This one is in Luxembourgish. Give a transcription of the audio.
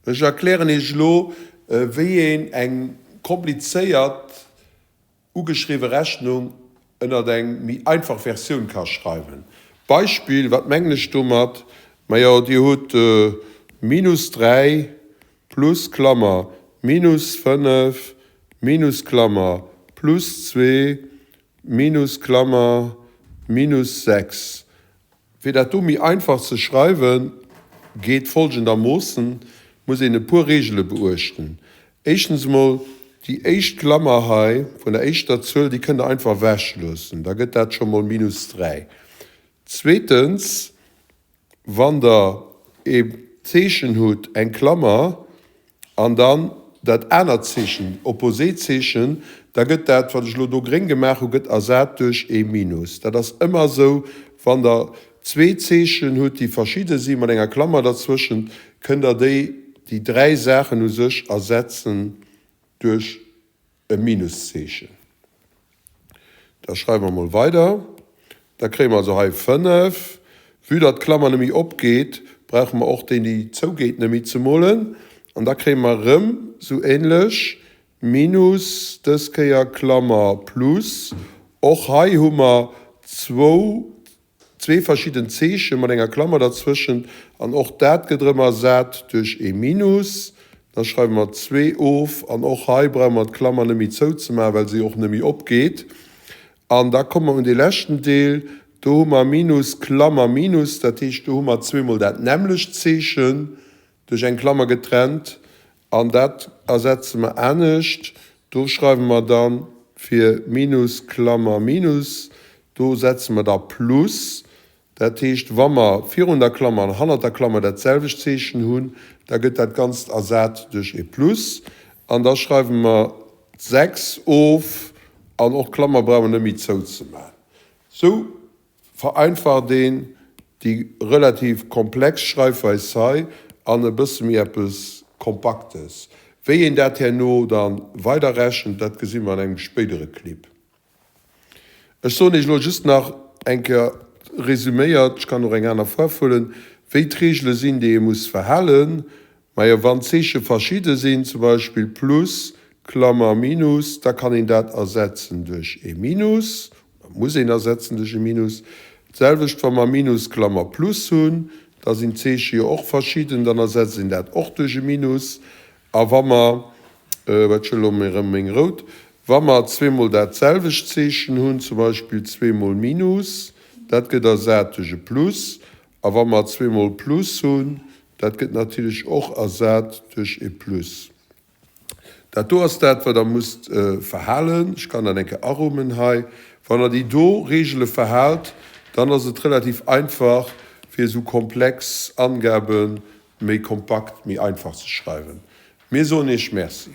Ech erklären Iech elo, wéi een eng komplizéiert ugeschriwwe Rechnung ënnert eng méi einfach Versioun ka schreiwen. Beispill, Wat mengen ech domat? Majo, Dir hutt minus 3 plus Klammer minus 5 minus Klammer plus 2 minus Klammer minus 6. Fir dat do méi einfach ze schreiwen, geet folgendermoossen, muss een e puer Reegele beuechten. Éischtens emol, déi éischt Klammer hei vun der éischter Zuel, déi kënnt der einfach ewechloossen, da gëtt dat scho mol minus 3. Zweetens, Wann der ee Zeechen hutt, eng Klammer, an dann dat anert Zeechen, Opposézeechen, da gëtt dat, wat ech elo do gréng gemaach hu, gëtt ersat duerch ee Minus. Dat ass ëmmer esou, wann der zwee Zeechen hutt, déi verschidde si mat enger Klammer derzwëschent, kënnt der déi, déi dräi Saachen u sech ersetzen duerch e Minuszeechen. Da schreiwe mer mol weider. Da kréie mer also hei 5. Vue datt d'Klammer net méi opgeet, brauche mer och déi, déi zougeet, net méi ze molen. An da kréie mer erëm sou ähnlech Minus, dës Kéier Klammer plus. Och hei hu mer zwou Zwee verschidden Zeeche mat enger Klammer derzwëschent an och dat gëtt erëm ersat duerch ee Minus. Da schreiwe mer zwee of an och hei brauche mer d'Klammer net méi zouzemaachen, well se jo och net méi opgeet. An da komme mer un dee leschten Deel, do hu mer Minus, Klammer, Minus, dat heescht do hu mer zweemol dat nämmlecht Zeechen duerch eng Klammer getrennt an dat ersetze mer anescht, do schreiwe mer dann fir Minus Klammer Minus, do setze mer da Plus, dat heescht wa mer virun der Klammer an hannert der Klammer dat selwecht Zeechen hunn, da gëtt dat Ganzt ersat duerch e Plus an da schreiwe mer d'6 of an och d'Klammer brauche mer net méi zouzemaachen. Sou Vereinfacht een déi relativ komplex Schreifweis hei an e bësse méi eppes Kompaktes. Wéi een dat herno da weider rechent, dat gesi mer an engem spéidere Clip. Ech soen iech elo just nach eng Kéier resüméiert, ech kann och eng aner Faarf huelen, wéi d'Reegele sinn, déi ee muss verhalen. Majo, wann d'Zeeche verschidde sinn, zum Beispill Plus, Klammer, Minus, da kann een dat ersetzen duerch e Minus, oder muss een ersetzen duerch e Minus. D'selwecht wa mer Minus, Klammer, Plus hunn, da sinn d'Zeeche jo och verschidden, dann ersetzt een dat och duerch e Minus. A wa mer, wat ech elo erëm meng rout, wa mer zweemol dat selwecht Zeechen hunn, zum Beispill zweemol Minus, dat gëtt ersat duerch e Plus, A wa mer zweemol Plus hunn, dat gëtt natierlech och ersat duerch e Plus. Dat do ass dat, wat Der musst verhalen. Ech kann dat eng Kéier arummen hei. Wann Der déi do Reegele verhaalt, dann ass et relativ einfach, fir esou komplex Angabe méi kompakt, méi einfach ze schreiwen. Mir soen Iech Merci.